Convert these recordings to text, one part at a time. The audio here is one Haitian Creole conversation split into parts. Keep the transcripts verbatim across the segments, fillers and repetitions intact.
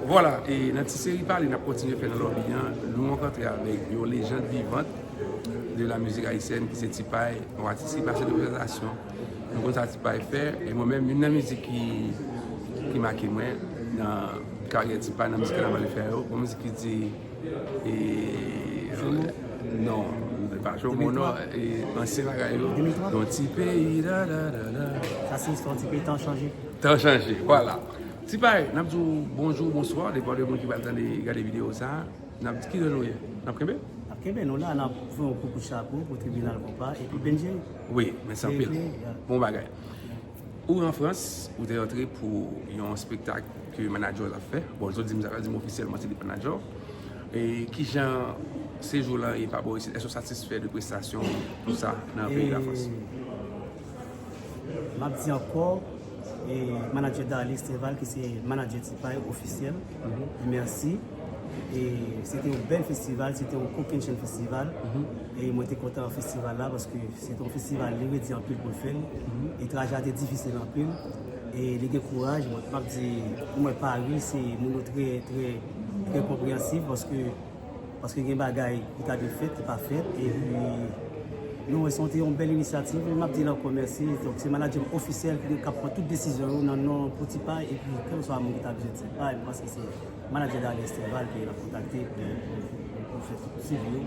Vwala, e nan ti seri pale n ap kontinye fè nan lòbi an, nou rankontre avèk yon lejand vivant de la mizik ayisyèn ki se Tipay, yon atis ki pase de prezantasyon. Nou konn sa Tipay fè, e mwen menm, youn nan mizik ki, ki make mwen nan karyè Tipay nan mizik kanaval li fè yo, yon mizik ki di, e, non, se pa Jomo non, e, ansyen bagay yo, yon ti peyi, da, da, da, da. Sa se istwa ti peyi, tan chanje. Tan chanje, vwala. Tipay, n ap di w bonjou, bonswa, depann de moun ki pral tande, gade videyo sa a. N ap di ki jan nou ye? N ap kenbe? N ap kenbe, nou la, n ap fè yon kou kout chapo pou Tribinal Konpa epi Benjay. Wi, mèsi anpil. Bon bagay. Ou an Frans, ou te rantre pou yon espektak ke manadjè w t ap fè. Bon, jodi m sa di m ofisyèlman se li manadjè w. E ki jan sejou lan ye pa bò isit? Èske w satisfè de prestasyon, tou sa, nan peyi Lafrans? M ap di ankò, e, manadjè Darly Estinval, ki se manadjè Tipay ofisyèl, mèsi. E se te yon bèl festival, se te yon kokennchenn festival. E mwen te kontan festival la paske se te yon festival li redi anpil pou l fè l. E traje a te difisil anpil. E li gen kouraj, mwen, m ap di, mwen Pari, se moun yo trè, trè, trè konpreyansif paske Paske gen bagay ki ta dwe fèt, ki pa fèt, epi nou wè se yon, te yon bèl inisyativ, e m ap di l ankò mèsi. Donk, se manadjè m ofisyèl ki, k ap pran tout desizyon yo nan non pou Tipay, epi kèlkeswa moun ki ta bezwen Tipay, m panse se manadjè Darly Estinval ke l ap kontakte pou, pou, pou, pou fè tout swivi yo,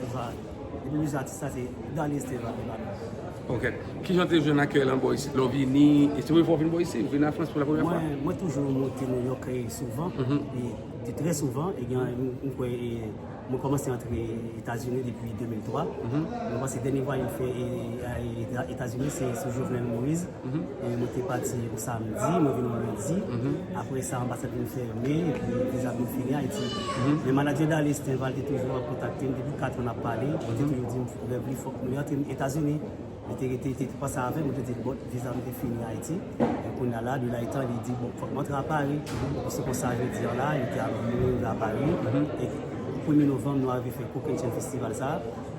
kèlkeswa, epi mizisyen atis la, se Darly Estinval ki ba nou. Ok. Ki jan w te jwenn akèy lan bò isit? Lè w vini, e se premye fwa w vin bò isit? Ou vin an Frans pou la premyè fwa? Mwen, mwen toujou monte Nouyòk, e, souvan, e, de trè souvan, e gen, m, m kwè, e, mwen kòmanse antre Etazini depi de mil twa. Mwen panse dènye vwayaj m fè, e, e, e, Etazini, se sou Jovenel Moïse. E mwen te pati yon samdi, mwen vin yon lendi. Apre sa, anbasad vin fèmen, epi viza m vin fini Ayiti. Men manadjè Darly Estinval te toujou ap kontakte m depi kat an n ap pale. Li te toujou di m rèv li fòk mwen antre Etazini. Li te rete, li te panse avè m, mwen te di l, bon, viza m te fini Ayiti. E kounye a la, de la etan, li di, bon, fòk m antre a Pari. Se konsa, jodi a la, li te ap rive a Pari. E premye novanm, nou rive fè kokennchenn festival sa.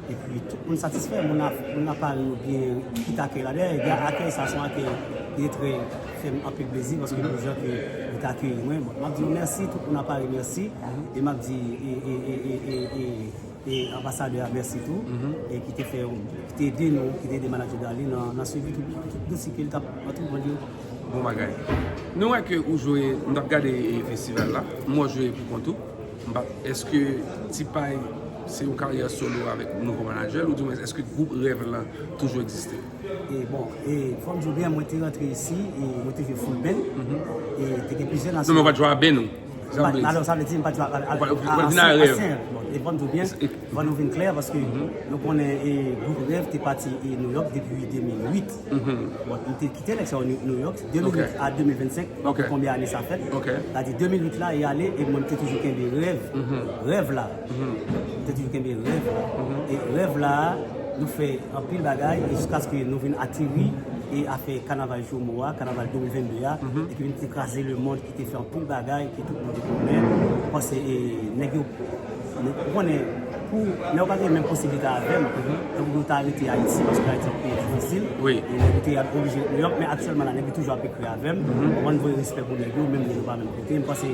Epi tout moun satisfè, moun ap, moun ap pare yo byen, tout akèy la. Dayè, gen akèy sa, se yon akèy ki te trè fè m anpil plezi, paske pou jan ke yo te akeyi mwen. Bon, m ap di yo mèsi, tout moun ap pare mèsi, e m ap di, e, e, e, e, e, e, e anbasadè a mèsi tou, e ki te fè, ki te ede nou, ki te ede manadjè Darly nan, nan swivi tout, tout dosye ke li t ap antreprann yo. Bon bagay. Nou wè ke ou jwe, m t ap gade, e, festival la, m wè w jwe pou kont ou. M pa, èske Tipay se yon karyè solo avèk nouvo manadjè l, oudimwen èske gwoup Rèv lan toujou egziste? E bon, e fò m di w byen, mwen te rantre isi, e mwen te jwe full band, e te gen plizyè nasyon. Non, men w pa t jwe a band ou? Sa m vle di. Alò, sa vle di m pa t jwe a, a, a, a, a, a, bon, e fò m di w byen, fò nou vin klè, paske nou konnen, e, gwoup Rèv te pati, e, Nouyòk depi de mil uit. Bon, m te kite nèg sa yo New, New York, de mil uit a de mil vennsenk, konbyen ane sa fèt? Sa di de mil uit la, e ale, e mwen, m te toujou kenbe rèv, rèv la. M te toujou kenbe rèv la. E rèv la, nou fè anpil bagay, e jiskaske nou vin ateri, e afè kanaval Jomo a, kanaval de mil vennde a, e ki vin te kraze lemonn, ki te fè anpil bagay, ki tout moun te konnen. M panse, e, nèg yo Ou konnen, pou, lè w pa gen menm posiblite avè m, tankou pou w ta rete Ayiti, paske Ayiti se yon peyi difisil, e nèg yo te oblije ret Nouyòk, men aktyèlman la, nèg yo toujou ap ekri avè m, mwen voye respè pou nèg yo, menm lè nou pa menm kote. M panse,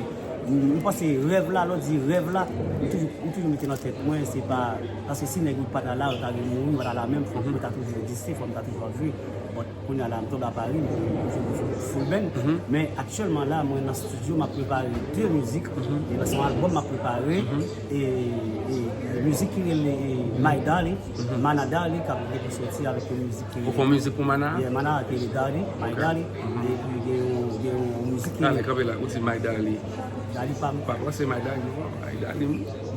m panse rèv la, lè w di rèv la, m toujou, m toujou mete nan tèt mwen, se pa, paske si nèg yo pa ta la, yo ta gen mouri, yo pa ta la menm, fòk mwen ta toujou egziste, fòk m ta toujou ap jwe. Bon, Kounye a la, m tonbe a Pari, m jwe, m jwe full band. Men aktyèlman la, mwen nan estidyo, m ap prepare de mizik. E se yon albòm m ap prepare. E, e, e mizik ki rele, e, My Darly, Mana Darly, k ap gen pou soti avèk yon mizik ki... Ou fè yon mizik pou Mana? Yeah, Mana ki rele Darly, My Darly. Epi gen yon, gen yon mizik ki... Talè, kanpe la, ou di My Darly. Darly pa m. Pa panse My Darly, non. My Darly.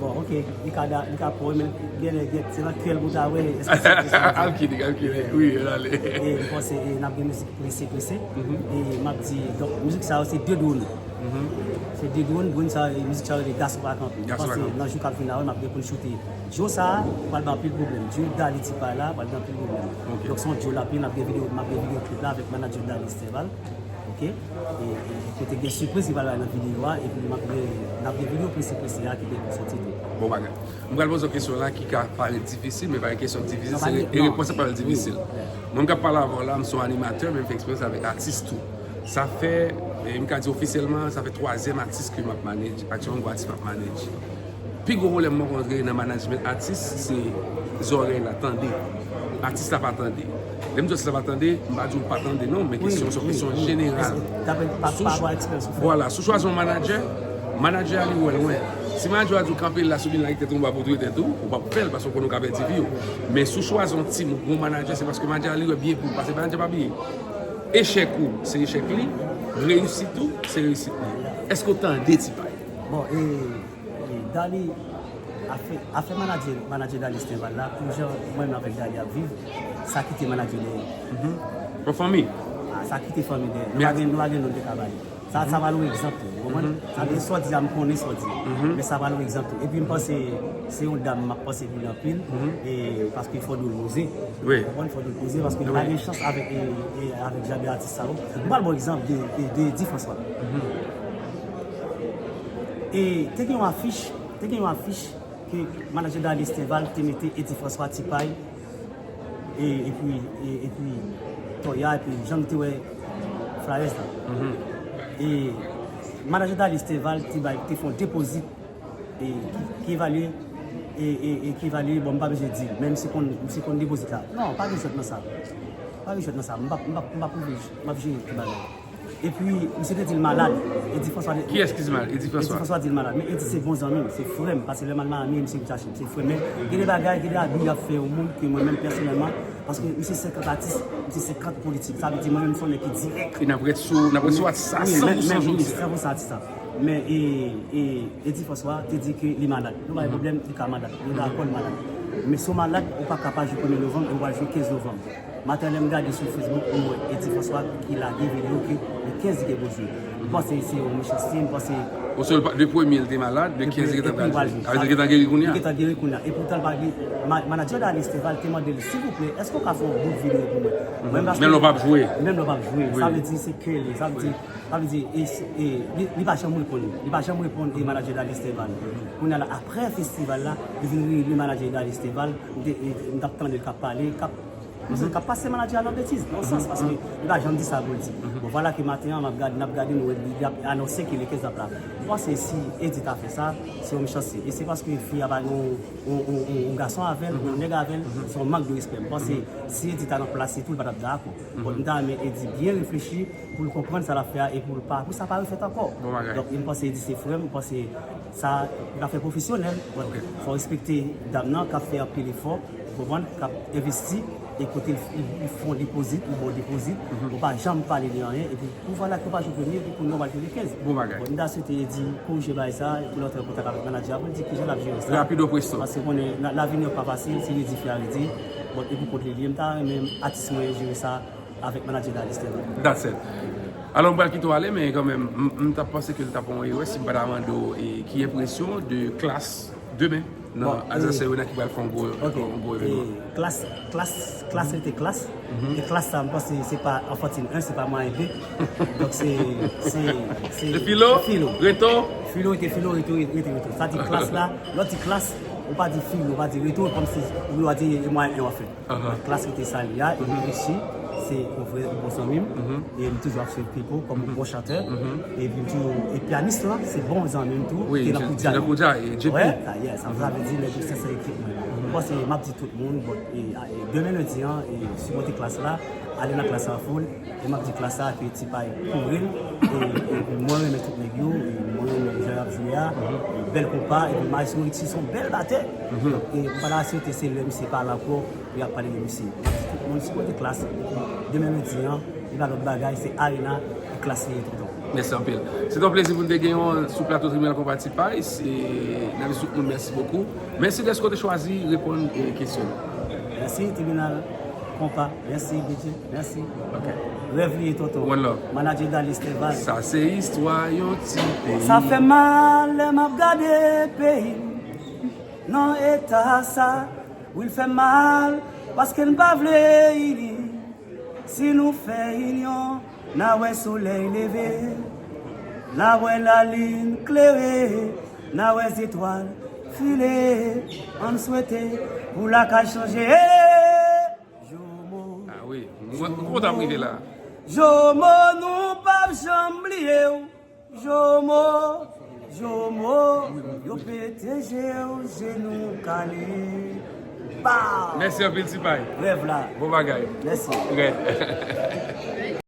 Bon, ok. Li ka da, li ka pa w, men genlè, gen, se nan kè l pou ta wè, èske se, èske se... I'm kidding, I'm kidding. Wi, ale. E m panse, e, n ap gen mizik prese, prese. E m ap di, donk, mizik sa yo se de dwòl. Se de dwòl, dwòl sa, e, mizik sa yo rele Gason Pa Kanpe. M panse nan jou k ap vin la, wi, m ap gen pou n choute. Dyo sa a, pral gen anpil pwoblèm. Dyo Darly Tipay la, pral gen anpil pwoblèm. Donk, se yon dyo l ap ye, n ap gen videyo, m ap gen videyo klip la avèk manadjè Darly Estinval. Ok? E, e, kote gen sipriz ki pral bay nan videyo a, epi n ap gen, n ap gen videyo prese prese a ki gen pou soti tou. Bon bagay. M pral poze w kesyon la ki ka parèt difisil, men pa yon kesyon difisil, se re-, e repons la pa difisil. Mwen, m k ap pale avè w la, m se yon animatè, men m fè eksperyans avèk atis tou. Sa fè E m ka di ofisyèlman, sa fè twazyèm atis ke m ap manage, aktyèlman gwo atis m ap manage. Pi gwo pwoblèm m rankontre nan management atis, se zòrèy la tande. Atis la pa tande. Lè m di atis la pa tande, m pa di w pa tande non, men kesyon se yon kesyon jeneral. Vwala, si w chwazi yon manadjè, manadjè a li wè lwen. Si manadjè a di w kanpe la sou liy la, kite tèt ou anba pou w touye tèt ou, ou p ap fè l paske w konnen w ka pèdi vi w. Men si w chwazi yon tim ou yon manadjè, se paske manadjè a li wè byen pou ou, paske manadjè pa bliye. Echèk ou, se echèk li, reyisit ou, se reyisit li. Èske w tande Ti Pay? Bon, e, e Dali, afè, afè manadjè, manadjè Dali Stenval la, pou jan mwen menm avèk Dali ap viv, sa kite manadjè dèyè. Yon fanmi. Ah, sa kite fanmi dèyè. Nou pa gen, nou pa gen lòt de travay. Sa, sa pral yon egzanp tou, ou konprann? Sa vle di sa w di a, m konnen sa w di a. Men sa pral yon egzanp tou. Epi m panse, se yon dam m ap panse pou li anpil, e paske fò dlo l poze. Ou konprann? Fò dlo l poze, paske li pa gen chans avèk, e, e, avèk jan de atis sa yo. M pral ba w egzanp de, de, de Edi François. E te gen yon afich, te gen yon afich ke manadjè Dali Esteval te mete Edi François, Ti Pay, e, epi, e, epi Toya, epi jan nou te wè flyers la. E manadjè Dali Esteval te bay, te fè yon depozit, e, ki, ki evalye, e, e, e ki evalye, bon, m pa bezwen di l, men misye konn, misye konn depozit la. Non, pa gen jwèt nan sa. Pa gen jwèt nan sa. M p ap, m p ap, m p ap ouvri, m ap jere tout bagay. Epi, misye te di l malad. Edi François. Kiyès ki di malad? Edi François. Edi François di l malad. Men Edi se bon zanmi m, se frè m. Paske lè m al Miami, misye vin chache m. Se frè m. Men gen de bagay, gen de abi y ap fè yon moun ke mwen menm pèsonèlman, paske misye se kant atis, misye se kant politik. Sa vle di mwen menm se yon nèg ki dirèk. E n ap ret sou, n ap ret sou atis sa, san pou san jodi a. San pou san atis sa. Men, e, e, Edi François te di ke li malad. Nou pa gen pwoblèm, li ka malad. Nou dakò l malad. Men si w malad, ou pa ka pa jwe premye novanm e w al jwe kenz novanm. Maten lè m gade sou Facebook, m wè Edi François ki lage videyo ke le kenz li gen pou jwe. M panse se yon mechanste, m panse. Oswè, de premye l te malad, de kenz li gentan pral jwe. Sa vle di li gentan geri kounye a. Li gentan geri kounye a. E poutan l pa geri. Manadjè Dali Esteval te mande l, silvouplè, èske w ka fè yon bout videyo pou mwen? Menm lè w p ap jwe. Menm lè w p ap jwe. Sa vle di se kè li. Sa vle di, sa vle di, e, e, li, li pa janm reponn. Li pa janm reponn e manadjè Dali Esteval. Kounye a la, aprè festival la, li vin rele manadjè Dali Esteval. M t ap tande l k ap pale, k ap Paske l ka pase manadjè a nan betiz, nan sans, paske li pa janm di sa pou l di. Bon, vwala ke maten an, m ap gade, n ap gade, nou wè li ap anonse ke le kenz ap la. M panse si Edi ta fè sa, se yon mechanste. E se paske fi a pa gen yon, yon, yon, yon, yon gason avè l, yon nèg avè l, se yon mank de respè. M panse si Edi ta nan plas li tou, li pa t ap dakò. Bon, m ta renmen Edi byen reflechi pou l konprann sa l ap fè a e pou l pa, pou sa pa refèt ankò. Donk, m panse Edi se frè m, m panse sa, l ap fè pwofesyonèl. Fò w respekte dam nan k ap fè anpil efò. Ou konprann? K ap envesti e kote l, l, l fè yon depozit, ou ba w depozit, ou pa janm pale de anyen, epi pou vwala ke w pa jwe premye, epi kounye a w pral jwe le kenz. Bon bagay. Bon, m ta swete Edi korije bagay sa, pou l antre an kontak avèk manadjè a, pou l di kijan l ap jere sa. Rapido presto. Paske konnen, la, lavenir pa fasil, se redi fè a redi. Bon, e pou kont li l ye, m ta renmen atis mwen jere sa avèk manadjè Dali Esteval. That's it. Alò, m pral kite w ale, men kanmenm, m, m t ap panse ke l t ap yon erè si m pa ta mande w, e, ki enpresyon de klas demen nan Alzasen yo nan ki pral fè yon gwo, yon gwo evenman. Klas, klas, klas rete klas. E klas sa, m panse se pa anfantil en, se pa mwayen de. Donk se, se, se filo, filo. Reto. Filo rete filo, reto rete reto. Sa di klas la, lè w di klas, ou pa di filo, ou pa di reto, kòmsi ou vle di e mwayen en w ap fè. Klas rete sa li a, e Richie se yon vrè bon zanmi m. E m toujou ap swiv Pipo kòm yon bon chantè. Epi m toujou, e pyanis lan, se bon zanmi m tou. Wi, J P. J P. Sa vle di nèg yo sensè ekip mwen. M panse m ap di tout moun, bon, e, e demen lendi an, e sipòte klas la, ale nan klas la foul. E m ap di klas sa ke Ti Pay kouvri l. E, e mwen renmen tout nèg yo, e mwen renmen jan y ap jwe a. E bèl konpa, epi Maestro Richie se yon bèl batè. E m pa ta swete se lè misye pale ankò pou y ap pale de misye. M ap di tout moun sipòte klas. Demen lendi an, li pa lòt bagay, se Arena e klas li ye tonton. Mèsi anpil. Se te yon plezi pou n te genyen w sou plato Tribinal Konpa Ti Pay. E n ap di tout moun mèsi bokou. Mèsi dèske w te chwazi reponn, e, kesyon nou. Mèsi, Tribinal Konpa. Mèsi, B J. Mèsi. Rèv li ye, tonton. One love. Manadjè Dali Esteval. Sa se istwa yon ti peyi. Sa fè mal lè m ap gade peyi m nan eta sa. Wi, l fè mal paske n pa vle ini. Si nou fè inyon, n a wè solèy leve. N a wè lalin klere. N a wè zetwal file. Ann swete pou lakay chanje. Jomo. Ah wi, mwen kontan rive la. Jomo, nou pa Janm bliye w, Jomo, Jomo, yo pete je w, jenou kale. Ba! Mèsi anpil Ti Pay. Rèv la. Bon bagay. Mèsi. Rèd.